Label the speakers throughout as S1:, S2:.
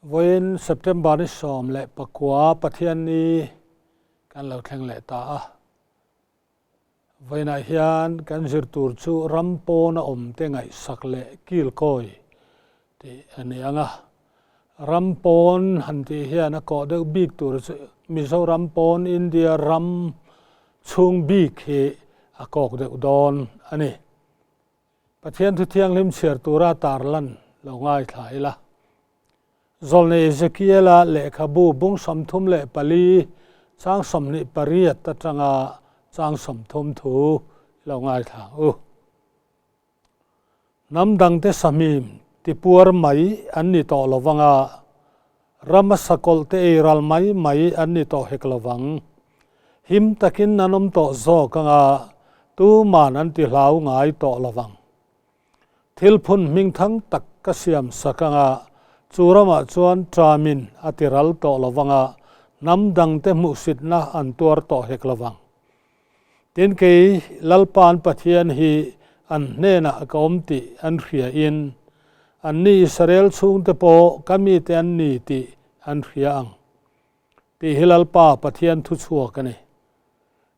S1: Vawiin September ni 19 Pathianni kan lo thleng leh ta a. Vawiinah hian kan zir tur chu ram pawna awmte ngaihsak leh kilkawi tih a ni ang a. Ram pawn han tih hian a kawh deuh bik tur chu Mizoram pawn India ram chhung bik hi a kawk deuh dawn a ni. Pathian thu thianghlim chhiar tura tarlan lo ngaithla ila. Zawlnei Ezekiela lehkhabu bung 34 chang 28 atanga chang 30 thu i lo ngaithla ang u. Hnam dangte sahmim tipuar mai an ni tawh lo vang a, rama sakawlhte ei ral mai mai an ni tawh hek lo vang. Him takin an awm tawh zawk anga tuman an ti hlau ngai tawh lo vang. Thil phun hming thang tak ka siam sak anga chu ramah chuan ṭamin a ti ral tawh lo vanga hnam dangte hmuhsitna an tuar tawh hek lo vang. Tin kei Lalpa'n Pathian hi an hnenah ka awm tih an hria in anni Israel chhungte pawh ka mite an ni tih an hria ang. Tih hi Lalpa Pathian thu chhuak a ni.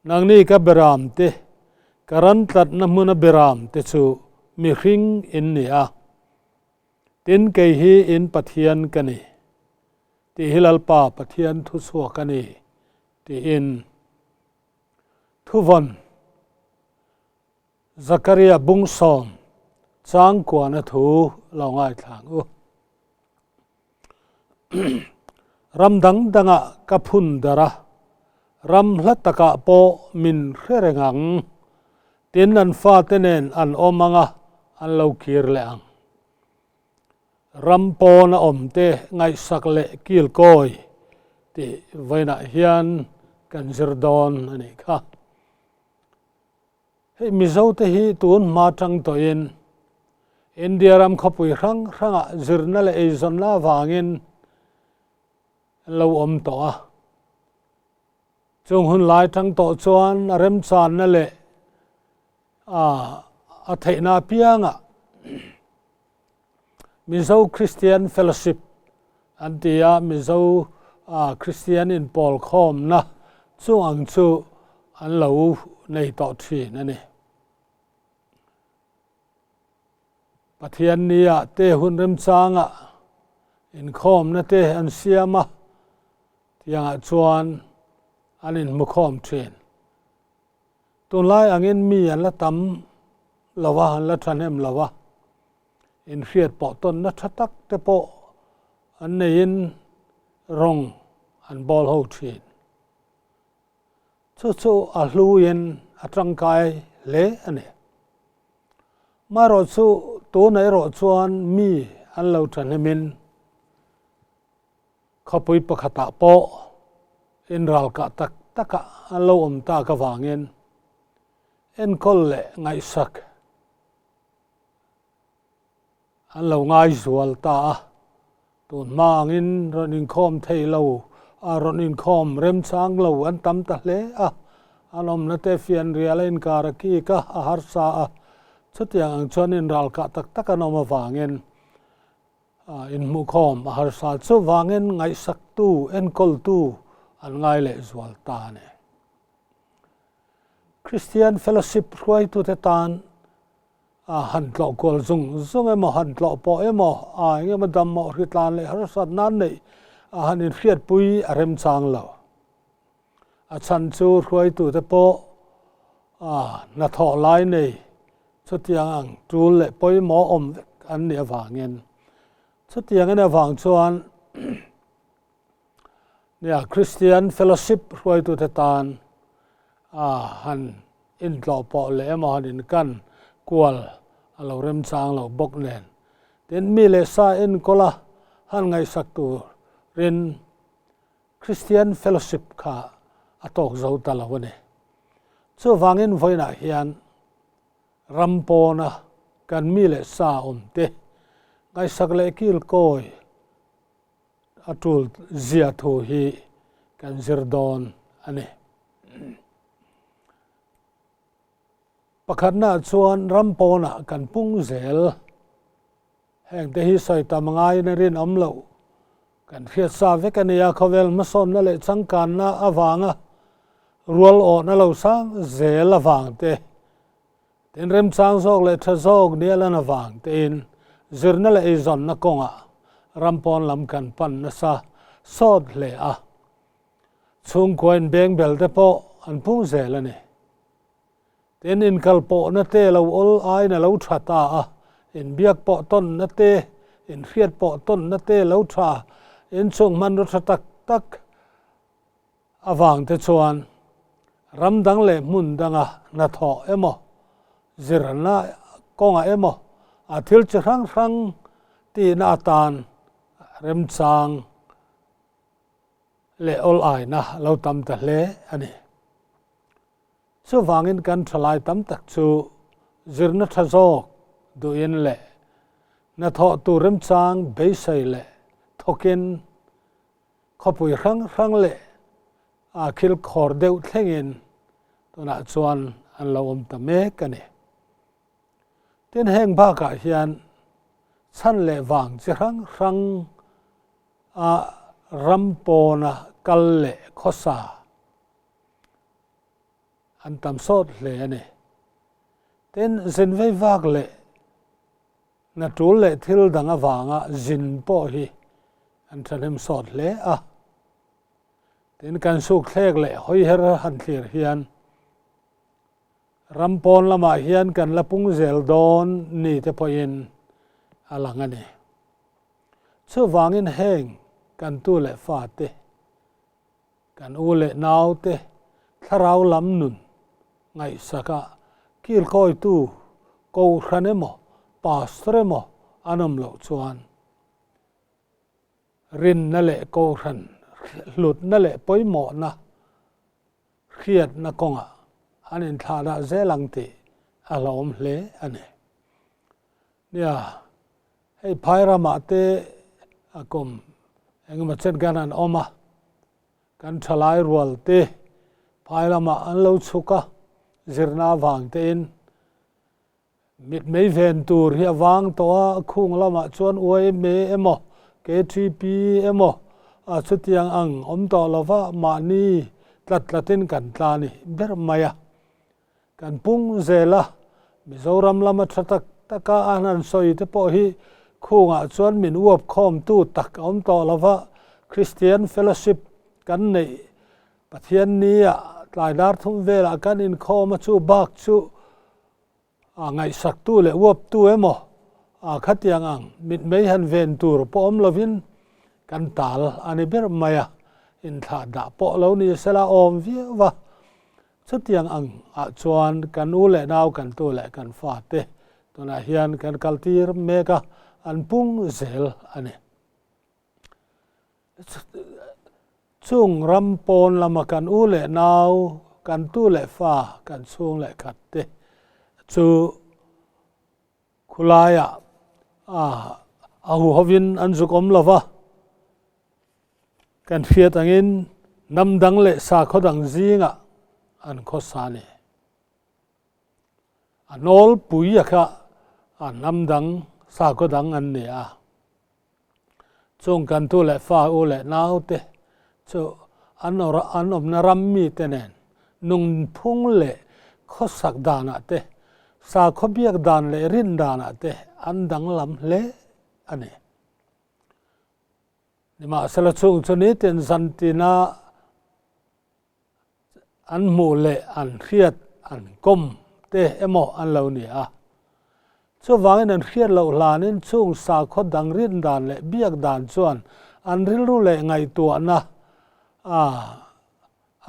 S1: Nangni ka beram te, ka ran tlatna hmuna beram te chu mihring in ni a. Tin kei hi in Pathian ka ni. Tih hi Lalpa Pathian thu chhuak a ni, tiin thuvawn Zakaria bung sawm changkuana thu lo ngaithlang u. Ram dang dangah ka phun darh a, ram hla takah pawh min hre reng ang. Tin an fate nen an awm ang a, an lo kir leh ang. Ram pawna awmte ngaihsak leh kilkawi tih vawiinah hian kan zir dawn a nih kha. Hei Mizote hi tun hma tang tawhin India ram khawpui hrang hrangah zirna leh eizawnna avangin an lo awm tawh a. Chung hun lai tang tawh chuan a remchanna leh a theihna apiangah Mizo Christian Fellowship an ti a, Mizo Christian inpawlkhawmna chung ang chu an lo nei tawh thin a ni. Pathian nia te hun remchangah inkhawmna te an siam a, tiangah chuan an inhmukhawm thin. Tunlai angin mi an la tam lo a, an la thahnem lo a, inhriat pawh tawnna tha tak te pawh an neiin rawng an bawl ho thin. Chu chu a hluin a tangkai hle a ni. Marawh chu tunah erawh chuan mi an lo thahnemin khawpui pakhatah pawh inralkah tak takah an lo awm tak avangin enkawl leh ngaihsak An lo ngai zual ta a, tun hma angin rawn inkhawm thei lo, a rawn inkhawm remchang lo an tam ta hle a, an awmna te fianrial a inkar a kik a, a harsa a, chutiang ang chuan inralkah tak tak an awm avangin inhmuhkhawm a harsa chuvangin ngaihsaktu, enkawltu an ngai leh zual ta a ni. Christian Fellowship hruaitute tan A han tlawh kual zung zung emaw, han tlawh pawh emaw, a eng emaw dam mawh hri tlan leh harsat nan neih a han inhriatpui a remchang lo. A chhan chu hruaitute pawh a hnathawh lai nei chutiang ang tul leh pawimawh awm vek an nih avangin chutiang en avang chuan nia Christian Fellowship hruaitute tan a han intlawh pawh leh emaw han inkan kual a lo remchang lo bawk nen. Tin, mi leh sa enkawl a han ngaihsak turin Christian Fellowship kha a tawk zo ta lo a ni. Chuvangin vawiinah hian ram pawna kan mi leh sa awmte ngaihsak leh kilkawi a tul zia thu hi kan zir dawn a ni. Pakhatnaah chuan ram pawnah kan pung zel. Hengte hi sawi tam ngaiin a rinawm loh. Kan hriat sa vek a nia, khawvel hmasawnna leh changkanna avanga rual awhna lo sang zel avang te, tin remchang zawk leh tha zawk nia lan avang tein zirna leh eizawnna kawngah ram pawn lam kan pan nasa sawt hle a. Chhungkua inbengbel te pawh an pung zel a ni. Tin, inkalpawhna te lo awl aiin a lo tha ta a, inbiak pawh tawnna te, inhriat pawh tawnna te lo tha, inchhung hmanraw tha tak tak avang te chuan ram dang leh hmun danga hnathawh emaw, zirna kawngah emaw a thil chi hrang hrang tihna atan remchang leh awl aina lo tam ta hle a ni. Chuvangin kan thalai tam tak chu zirna tha zawk duhin leh hnathawh tur remchang beisei leh thawkin khawpui hrang hrang leh a khil khawr deuh thlengin tunah chuan an lo awm ta mek a ni. Tin heng bakah hian chhan leh vang chi hrang hrang a ram pawna kal leh khawsa An tam sawt hle a ni. Tin, zin vei vak leh hna tul leh thil dang avanga zin pawh hi an thahnem sawt hle a. Tin, kan suk thlek leh hawiher han thlir hian ram pawn lamah hian kan la pung zel dawn ni te pawhin a lang a ni. Chuvangin heng kan tu leh fate Kan u leh naute thlarau lam nun ngaihsaka kilkawitu Kohhran emaw Pastor emaw an awm loh chuan rinna leh Kohhran hlutna leh pawimawhna hriatna kawngah an inthlahdah zel ang tih a hlauhawm hle a ni. Nia, hei phai ramah te a kum engemaw chen khan an awm a, kan thalai rual te phai lamah an lo chhuk a, zirna avang tein mitmei ven tur hi a vang tawh a, khung lamah chuan YMA emaw KTP emaw a chutiang ang awm tawh lova mahni tlat tlatin kan tla ni ber mai a. Kan pung zel a, Mizoram lama tha tak taka an han sawi te pawh hi khungah chuan min uap khawmtu tak a awm tawh lo va, Christian Fellowship kan neih Pathian nia tlai dar thum velah kan inkhawm a chu bak chu a ngaihsaktu leh uaptu emaw a khatiang ang mitmei han ven tur pawh awm lovin kan tal a ni ber mai a, inthlah dah pawh lo ni sela awm viau va. Chutiang ang ah chuan kan u leh nau kan tu leh kan fa te tunah hian kan kal tir mek a, an pung zel a ni. Chung ram pawn lama kan u leh nau, kan tu leh fa, kan chhung leh khat te chu khulaiah a huhovin an zuk awm lo va. Kan hriat angin hnam dang leh sakhaw dang zingah an khawsa a ni. A nawlpui a kha a hnam dang sakhaw dang an ni a. Chung kan tu leh fa u leh naute chu an an awmna ram mite nen nungphung leh khawsak danah te, sakhaw biak dan leh rin danah te an danglam hle a ni. Nimahsela chung chu nitin zantina an hmuh leh an hriat an kawm te emaw an lo ni a. Chuvangin an hriat loh hlanin chung sakhaw dang rin dan leh biak dan chuan an rilru leh ngaihtuahna a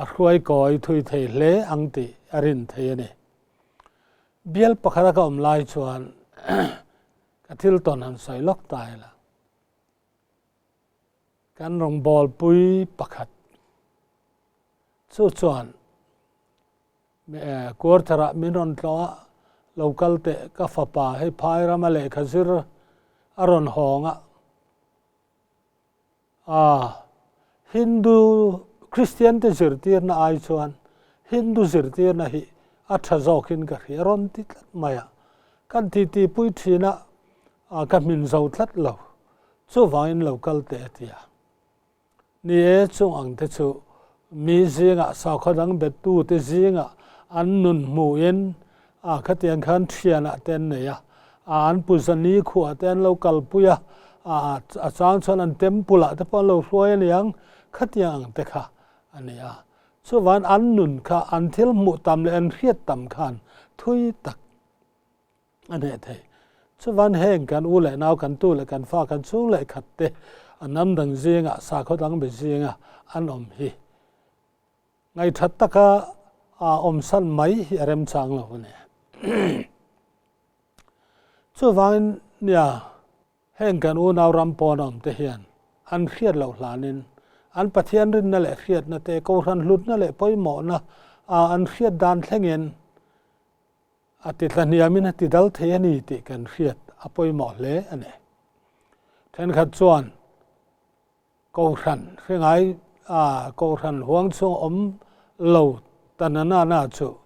S1: a hruai kawi thui thei hle ang tih a rin thei a ni. Bial pakhata ka awm lai chuan ka thil tawn han sawi lawk ta ila. Kan rawngbawlpui pakhat chu chuan quarter-ah min rawn tlawh a, lo kal teh ka fapa hei phai rama lehkha zir a rawn hawng a, aa Hindu Kristian te zirtirna ai chuan Hindu zirtirna hi a tha zawkin ka hria rawn ti tlat mai a, kan titipui thin a, ka hmin zo tlat lo. Chuvangin lo kal teh a ti a. Ni e, chung ang te chu mi zingah sakhaw dang bettute zingah an nun hmuhin a khatiang khan thianah te an nei a, a an puzani khuah te an lo kalpui a, a a chang chuan an temple ah te pawh an lo hruai a niang, khatiang ang te kha a ni a. Chuvan an nun kha an thil hmuh tam leh an hriat tam khan thui tak a hneh thei. Chuvan heng kan u leh nau, kan tu leh kan fa, kan chhung leh khat te a hnam dang zingah, sakhaw dang be zinga an awm hi ngaihthat taka a awmsan mai hi a remchang lo a ni. Chuvangin nia heng kan unau ram pawn awm te hian an hriat loh hlanin an Pathian rinna leh hriatna te, Kohhran hlutna leh pawimawhna an hriat dan thlengin A ti tlahniamin a ti dal thei a ni tih kan hriat a pawimawh hle a ni. Thenkhat chuan Kohhran hre ngai a Kohhran huang chhung awm lo ta na na na chu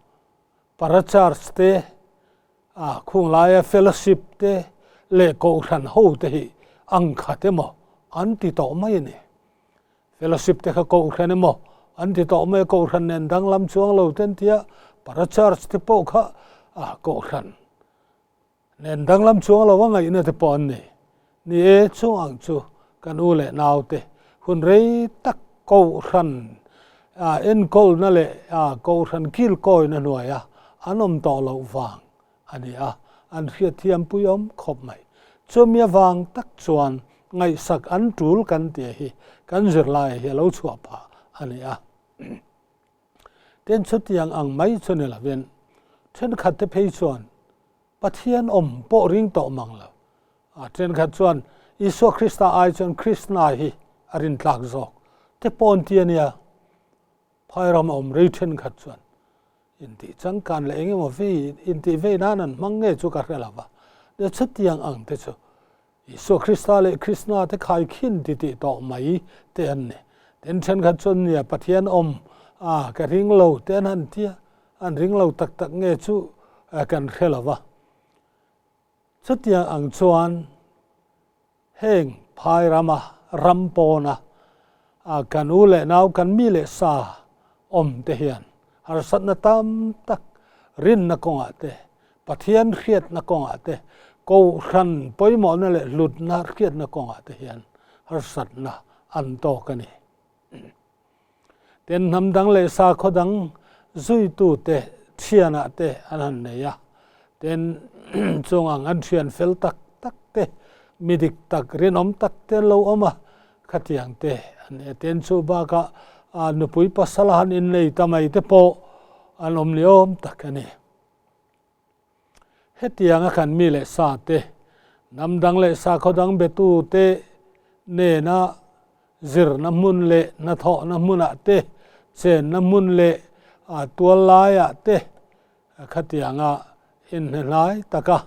S1: para church te, a khung laia fellowship te leh Kohhran ho te hi ang khat emaw an ti tawh mai a ni. Fellowship te kha Kohhran emaw an ti tawh mai a, Kohhran nen danglam chuang lo te an ti a, para church te pawh kha ah Kohhran nen danglam chuang lo a ngaihna te pawh an nei. Ni e, chung ang chu kan u leh nau te hun rei tak Kohhran ah enkawlna leh ah Kohhran kilkawina hnuaia an awm tawh loh vang a ni a, an hriatthiam puiawm khawp mai. Chumi avang tak chuan ngaihsak an tul kan tih hi kan zirlai hi a lo chhuah phah a ni a. Tin, chutiang ang mai chu ni lovin thenkhat te phei chuan Pathian awm pawh ring tawh mang lo. A thenkhat chuan Isua Krista ai chuan Krishna hi a rintlak zawk te pawh an ti a nia. Phairam a awm rei thenkhat chuan intih changkan leh engemaw vei intih vei nan an hmang nge chu ka hre lo va, nia chutiang ang te chu Isua Krista leh Krishna te khaikhin ti tih tawh mai te an ni. Tin thenkhat chuan nia Pathian awm a ka ring lo te an han tia, an ring lo tak tak nge chu kan hre lo va. Chutiang ang chuan Heng phai rama ram pawna kan u leh nau, kan mi leh sa awm te hian harsatna tam tak rinna kawngah te, Pathian hriatna kawngah te, Kohhran pawimawhna leh hlutna hriatna kawngah te hian harsatna an tawk a ni. Tin, hnam dang leh sakhaw dang zuitute thianah te an han nei a, tin, chung ang an thian fel tak tak te, mi dik tak, rinawm tak te an lo awm a, khatiang te an ni a. Tin, chu bakah nupui pasal a han innei ta mai te pawh an awm ni awm tak a ni. Hetianga kan mi leh sa te, hnam dang leh sakhaw dang betu te nena zirna hmun leh hnathawhna hmunah te, chenna hmun leh tual laiah te khatianga inhnehnai taka,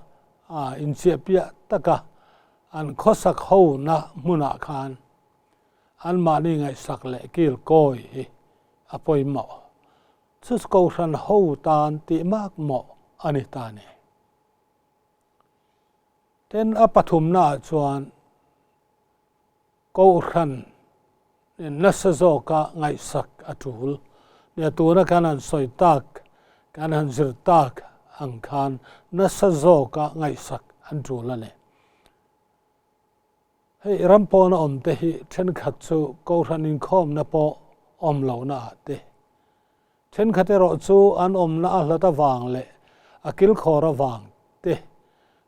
S1: inchiahpiah taka an khawsak hona hmunah khan anmahni ngaihsak leh kilkawi hi a pawimawh. Chu Kohhran ho tan tih mak mawh a ni ta ni. Tin, a pathumnaah chuan Kohhran in nasa zawka ngaihsak a tul. Nia tuna kan han sawi tak, kan han zir tak ang khan nasa zawka ngaihsak an tul a ni. Hei ram pawna awm te hi thenkhat chu Kohhran inkhawmna pawh awm lohna ah te, thenkhat erawh chu an awmna a hlat avang leh a kilkhawr avang te,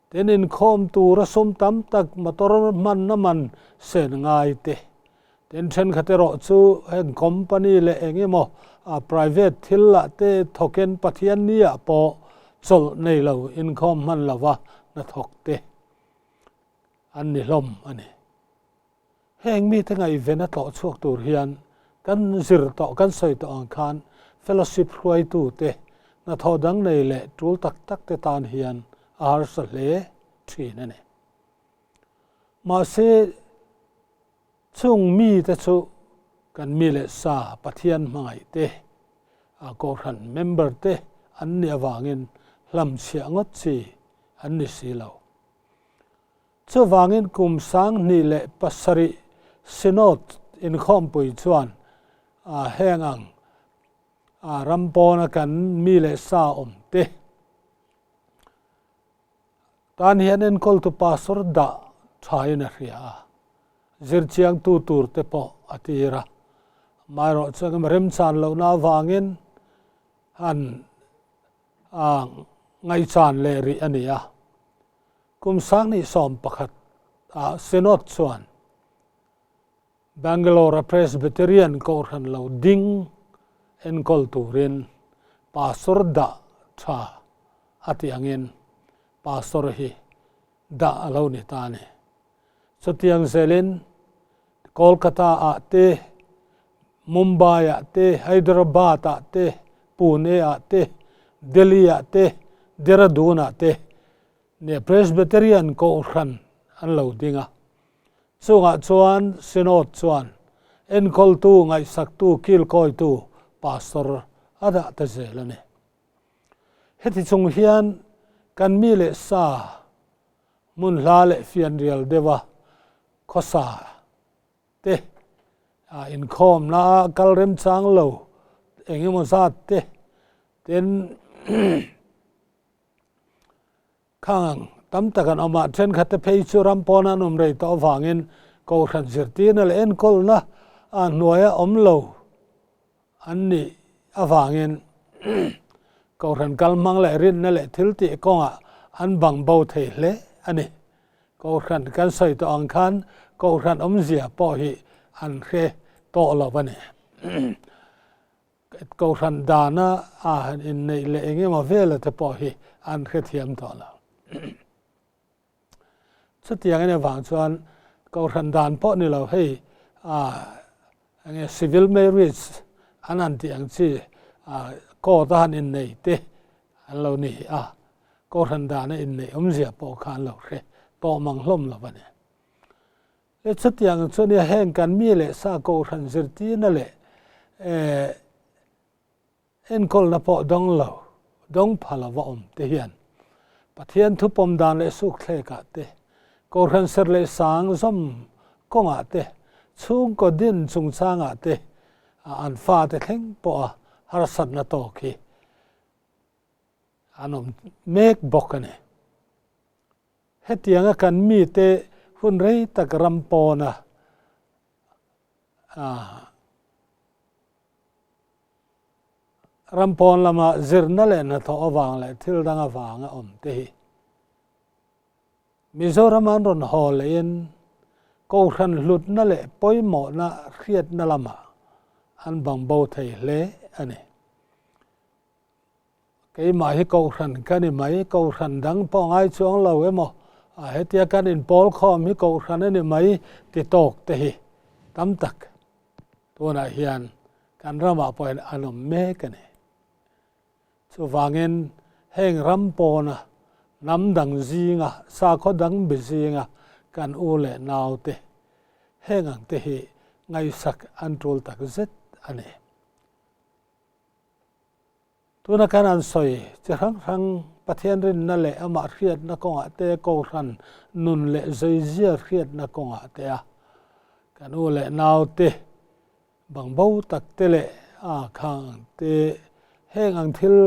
S1: tin inkhawm tura sum tam tak motor hmanna man sen ngai te, tin thenkhat erawh chu heng company leh eng emaw private thil lah te thawkin Pathian ni ah pawh chawlh nei lo inkhawm hman lova hnathawk te. An ni hlawm a ni. Heng mite ngaihven a tlawh chhuak tur hian kan zir tawh, kan sawi tawh ang khan fellowship hruaitu te, hnathawh dang nei leh tul tak tak te tan hian a harsa hle thin a ni. Mahse, chung mite chu kan mi leh sa Pathian hmangaih te, Kohhran member te an nih avangin hlamchhiah ngawt chi an ni si lo. Chuvangin kum 2007 Synod Inkhawmpui chuan heng ang ram pawna kan mi leh sa awm te tan hian enkawltu pastor dah thain a hria a, zirchiangtu tur te pawh a tir a. Amaherawh chu engemaw remchan lohna avangin han ngaihchan leh rih a ni a. Kum 2011 ah Synod chuan Bangalore-a Presbyterian Kohhran lo ding enkawl turin Pastor dah tha a tih angin Pastor hi dah a lo ni ta a ni. Chutiang zelin Kolkata-ah te, Mumbai-ah te, Hyderabad-ah te, Pune-ah te, Delhi-ah te, Dehradun-ah te nia Presbyterian Kohhran an lo ding a. Chungah chuan Synod chuan enkawltu, ngaihsaktu, kilkawitu Pastor a dah ta zel a ni. Heti chung hian kan mi leh sa hmun hla leh fianrial deuha khawsa te, inkhawmna a kal remchang lo eng emaw zat te, tin Khang tam tak an awm a, thenkhatte phei chu ram pawna an awm rei tawh avangin Kohhran zirtirna leh enkawlna a hnuaia awm lo an nih avangin Kohhran kal hmang leh rinna leh thil tih kawngah an bang bo thei hle a ni. Kohhran kan sawi tawh ang khan Kohhran awmzia pawh hi an hre tawh lo a ni. Kohhran dana a han inneih leh eng emaw vela te pawh hi an hrethiam tawh lo. Chutiang in avang chuan Kohhran dan pawh ni lo hei enge civil marriage an han tih ang chi court a han innei te an lo ni a, Kohhran dana inneih awmzia pawh kha an lo hre tawh mang hlawm lo a ni. He chutiang chu nia heng kan mi leh sa kohhran zirtirna leh enkawlna pawh dawng lo, dawng pha lova awm te hian Pathian thupawm dan leh sukthlekah te, kohhran ser leh sang zawm kawngah te, chhungkaw din chungchangah te an fate thleng pawha harsatna tawk hi an awm mek bawk a ni. Hetianga kan mite hun rei tak ram pawna ram pawn lama zirna leh hnathawh avang leh thil dang avanga awm te hi Mizoram an rawn haw lehin Kohhran hlutna leh pawimawhna hriatna lamah an bangbo thei hle a ni. Keimah hi Kohhran ka ni mai, Kohhran dang pawh ngai chuang lo emaw, a hetia kan inpawl khawm hi Kohhran a ni mai ti tawk te hi tam tak tunah hian kan ramah pawh hian an awm mek a ni. Chuvangin heng ram pawna hnam dang zinga, sakhaw dang bi zinga kan u leh nau te heng ang te hi ngaihsak an tul tak zet a ni. Tuna kan an sawi chi hrang hrang Pathian rinna leh amah hriatna kawngah te, Kohhran nun leh zeizia hriatna kawngah te a kan u leh nau te, bangbo tak te leh a khang ang te, heng ang thil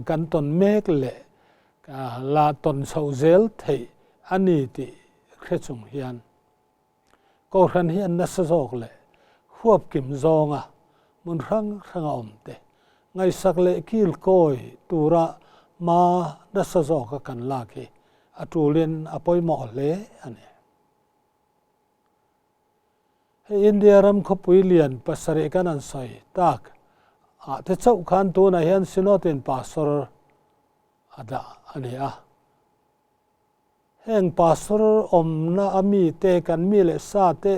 S1: kan tawn mek leh la tawn chhoh zel theih a ni tih hre chung hian Kohhran hi an nasa zawk leh huapkim zawnga hmun hrang hranga awm te, ngaihsak leh kilkawi tura hma nasa zawka kan lak hi a tulin a pawimawh hle a ni. Hei India ram khawpui lian pasarih kan han sawi tak ah te chauh khan tunah hian Synod in Pastor a dah a ni a. Heng pastor awmna a mite kan mi leh sa te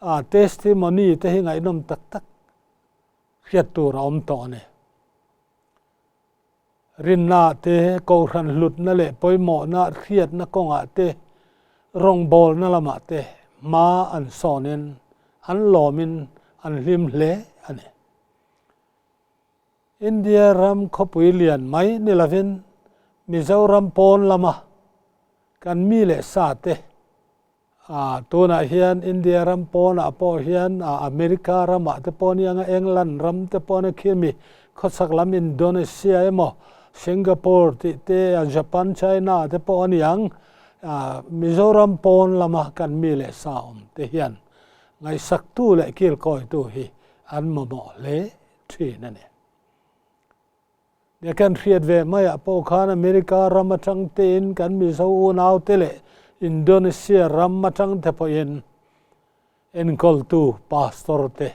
S1: ah testimony te hi ngaihnawm tak tak hriat tur a awm tawh a ni. Rinna te, Kohhran hlutna leh pawimawhna hriatna kawngah te, rawngbawlna lamah te hma an sawnin an lawmin an hlim hle a ni. India ram khawpui lian mai ni lovin Mizoram pawn lama kan mi leh sa te Tunah hian India ram pawnah pawh hian America ramah te pawh nia nga England ram te pawh nia khi mi khawchhak lam Indonesia emaw Singapore tih te Japan China te pawh a ni ang. Mizoram pawn lama kan mi leh sa awm te hian ngaihsaktu leh kilkawitu hi an mamawh hle thin a ni. Nia kan hriat ve maiah pawh khan America ram atang tein kan Mizo unaute leh Indonesia ram atang te pawhin enkawltu pastor te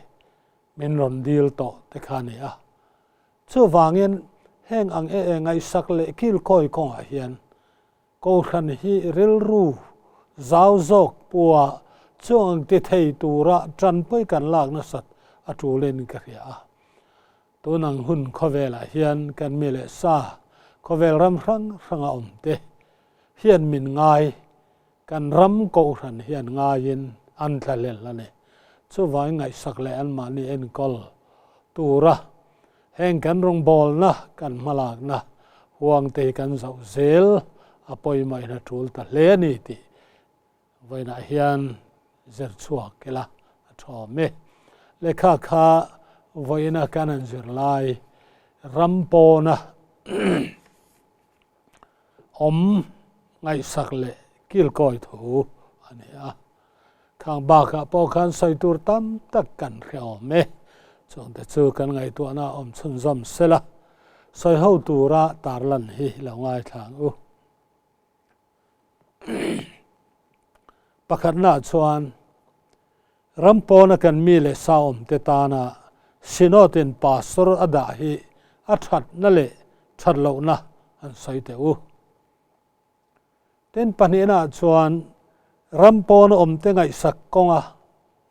S1: min rawn dil tawh te kha a ni a. Chuvangin heng ang e e ngaihsak leh kilkawi kawngah hian Kohhran hi rilru zau zawk pua chuang ang ti thei tura tanpui kan lak nasat a tulin ka hria a. Tun ang hun khawvelah hian kan mi leh sa khawvel ram hrang hranga awm te hian min ngai, kan ram kohhran hian ngaiin an tla hlel a ni. Chuvangin ngaihsak leh anmahni enkawl tura heng kan rawngbawlna, kan hmalakna huangte hi kan zoh zel a pawimawhin a tul ta hle a ni tih Vawiinah hian zir chhuak ila a thawm e. Lehkha kha vawiina kan han zir lai ram pawna awm ngaihsak leh kilkawi thu a ni a. Khang bakah pawh khan sawi tur tam tak kan hre awm e. Chungte chu kan ngaihtuahna awm chhunzawm sela sawi ho tura tarlan hi lo ngaithla ang u. Pakhatnaah chuan ram pawna kan mi leh sa awmte tana Synod-in pastor a dah hi a thatna leh that lohna an sawi teh u. Tin, pahnihnaah chuan ram pawna awmte ngaihsak kawnga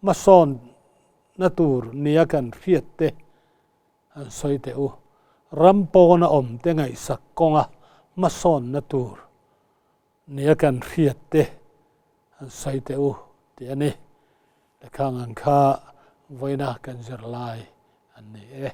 S1: hmasawnna tur nia kan hriat te An sawi teh u, ram pawna awmte ngaihsak kawnga hmasawnna tur nia kan hriat te an sawi teh u tih a ni. Lehkha ngan kha vawiina kan zir lai an ni e.